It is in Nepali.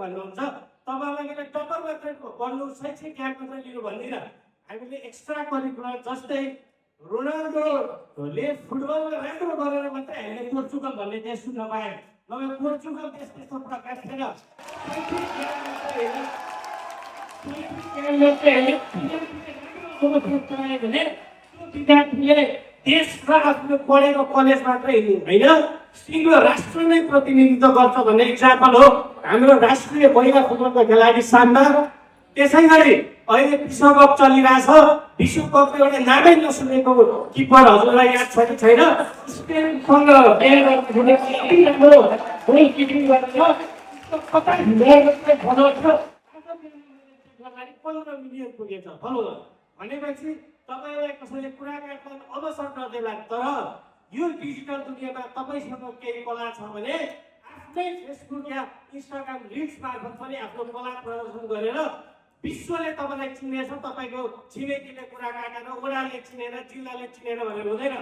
भन्नुहुन्छ तपाईलाई किन टपर मात्रै पढ्नु शैक्षिक ज्ञान मात्रै लिनु भन्दिनँ हामीले एक्स्ट्रा करिकुलर जस्तै रोनाल्डोले फुटबलमा राम्रो गरेर मात्रै हामीले पोर्चुगल भन्ने देश सुन्न पायौँ नभए पोर्चुगल देश त्यस्तो प्रकार थिएन विद्यार्थीले देश र आफ्नो पढेको कलेज मात्रै होइन सिङ्गो राष्ट्र नै प्रतिनिधित्व गर्छ भन्ने इक्जाम्पल हो हाम्रो राष्ट्रिय महिला फुटबलका खेलाडी शानदार त्यसै गरी अहिले विश्वकप चलिरहेछ विश्वकपको एउटा नामै नसुनेको किपर हजुरलाई याद छ कि छैन स्पेनसँग मिलियन पुगेछ फलोवर भनेपछि तपाईँलाई कसैले कुरा गर्न अवसर नदेला तर यो डिजिटल दुनियाँमा तपाईँसँग केही कला छ भने आफ्नै फेसबुक या इन्स्टाग्राम रिल्स मार्फत पनि आफ्नो कला प्रदर्शन गरेर विश्वले तपाईँलाई चिनेछ तपाईँको छिमेकीले कुरा काटेर ओडाले चिनेर जिल्लाले चिनेर भनेर हुँदैन